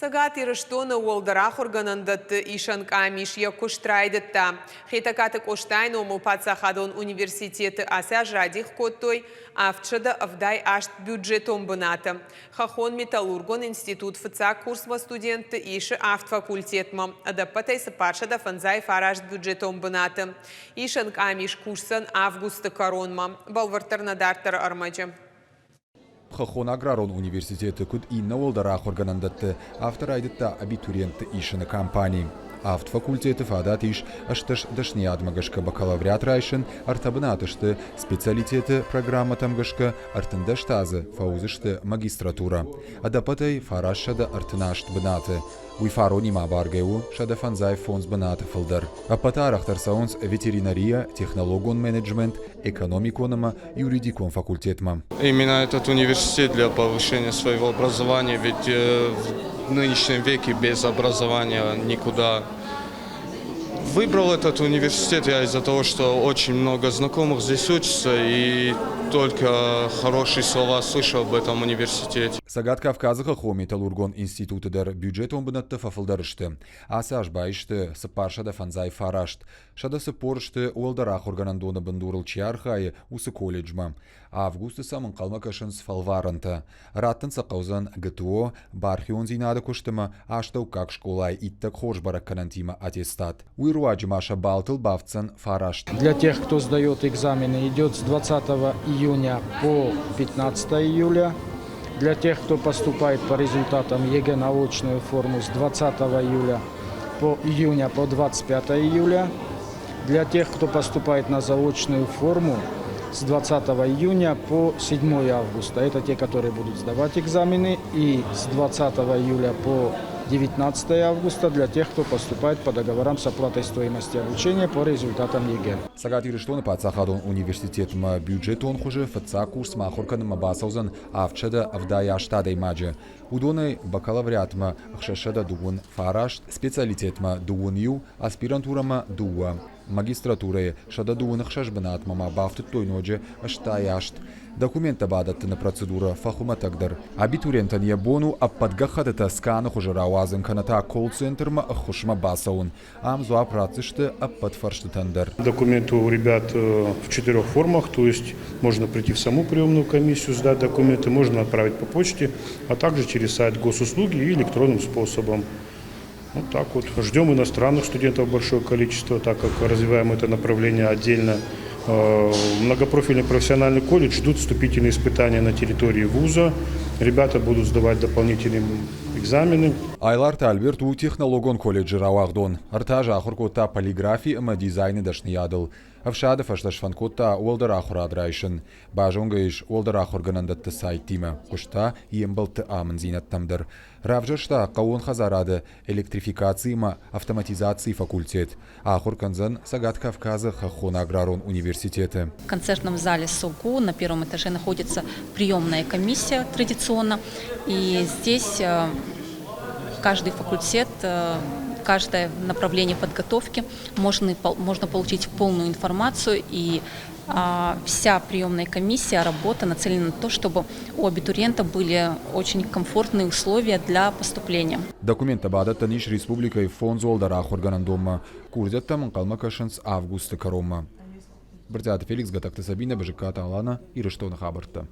Цӕгат Ирыстоны уӕлдӕр ахуыргӕнӕндӕтты исӕн къамис йӕ куыст райдыдта. Хетӕгкаты Къостайы номыл паддзахадон университеты ацы аз радих кодтой 778 бюджетон бынаты. Хӕххон-металлургон институт фыццаг курсмӕ студентты исы авд факультетмӕ, ӕдӕппӕтӕй 459 бюджетон бынаты. Исӕн къамис кусдзӕн августы кӕронмӕ. Бӕлвырддӕр нӕ дарддӕры ӕрмӕджы. Хӕххон аграрон университеты, куыд иннӕ уӕлдӕр ахуыргӕнӕндӕтты, афтӕ райдыдта абитуриентты исыны кампани. Авд факультеты фадат ис ӕстдӕс дӕсныйадмӕ гӕсгӕ бакалавриат райсын, ӕртӕ бынаты сты специалитеты программӕтӕм гӕсгӕ, 13 та дзы фӕуыдзысты магистратурӕ. Ӕдӕппӕтӕй 938 бынаты. Уый фаронимӕ абаргӕ у 155 бынаты фылдӕр. Ӕппӕты арӕхдӕр цӕуынц ветеринария, технологон менеджмент, экономикон ӕмӕ юридикон факультетмӕ. Именно этот университет для повышения своего образования, ведь в нынешнем веке без образования никуда. Выбрал этот университет я из-за того, что очень много знакомых здесь учатся и только хорошие слова слышал об этом университете. Цӕгат Кавказы хӕххон металлургон институты дӕр бюджетон бынӕттӕ фӕфылдӕр сты. Ацы аз баисты 459. 140 сты уӕлдӕр ахуыргӕнӕндоны бындурыл чи архайы, уыцы колледжмӕ. Августы сӕм ӕнхъӕлмӕ кӕсынц фӕлварӕнтӕ. Раттын сӕ хъӕудзӕн ГТО, бархиондзинады куыст ӕмӕ астӕуккаг скъолайы иттӕг хорз бӕрӕггӕнӕнтимӕ аттестат. Уый руаджы ма сӕ балтыл бафтдзӕн фараст. Для тех, кто сдает экзамены, идет с 20 июня по 15 июля. Для тех, кто поступает по результатам ЕГЭ на очную форму с 20 июля по июня по 25 июля. Для тех, кто поступает на заочную форму с 20 июня по 7 августа. Это те, которые будут сдавать экзамены. И с 20 июля по 19 августа для тех, кто поступает по договорам с оплатой стоимости обучения по результатам ЕГЭ. Цӕгат Ирыстоны паддзахадон университетмӕ бюджетон хуызы фыццаг курсмӕ ахуыр кӕнынмӕ бацӕудзӕн 778 адӕймаджы. Уыдонӕй бакалавриатмӕ 629, специалитетмӕ 21, аспирантурӕмӕ дыууӕ. Магистратурӕйы 126 бынатмӕ ма бафтыдтой ноджы 88. Документтӕ бадӕттыны процедурӕ фӕхуымӕтӕгдӕр. Абитуриентӕн йӕ бон у ӕппӕт гӕххӕттытӕ сканы хуызы рауадзын кӕнӕ та колл-центрмӕ ӕххуысмӕ бацӕуын. Ам дзуапп ратдзысты ӕппӕт фӕрстытӕн дӕр. Документы у ребят в четырех формах, то есть можно прийти в саму приемную комиссию, сдать документы, можно отправить по почте, а также через сайт госуслуги и электронным способом. Вот так вот. Ждем иностранных студентов большое количество, так как развиваем это направление отдельно. Многопрофильный профессиональный колледж ждут вступительные испытания на территории вуза. Ребята будут сдавать дополнительные экзамены. Айларты Альберт у технологон колледжы рауагъдон. Ӕртӕ азы ахуыр кодта полиграфи ӕмӕ дизайны дӕсныйадыл. Ӕфсады фӕстӕ сфӕнд кодта уӕлдӕр ахуырад райсын. Базонгӕ ис уӕлдӕр ахуыргӕнӕндӕтты сайттимӕ, хъуыста йе мбӕлтты амындзинӕдтӕм дӕр. Равзӕрста хъӕууон хӕдзарады электрификаци ӕмӕ автоматизацийы факультет. Ахуыр кӕндзӕн Цӕгат Кавказы хӕххон аграрон университеты. В концертном зале СОГУ на первом этаже находится приемная комиссия традиционно. И здесь каждый факультет, каждое направление подготовки можно, можно получить полную информацию и вся приемная комиссия, работа нацелена на то, чтобы у абитуриента были очень комфортные условия для поступления. Документтӕ бадӕттӕн ис республикӕйы фондз уӕлдӕр ахуыргӕнӕндонмӕ. Курдиӕттӕм ӕнхъӕлмӕ кӕсынц августы кӕронмӕ. Брытъиаты Феликс, Гатӕгты Сабинӕ, Бызыккаты Алана, Ирыстоны хабӕрттӕ.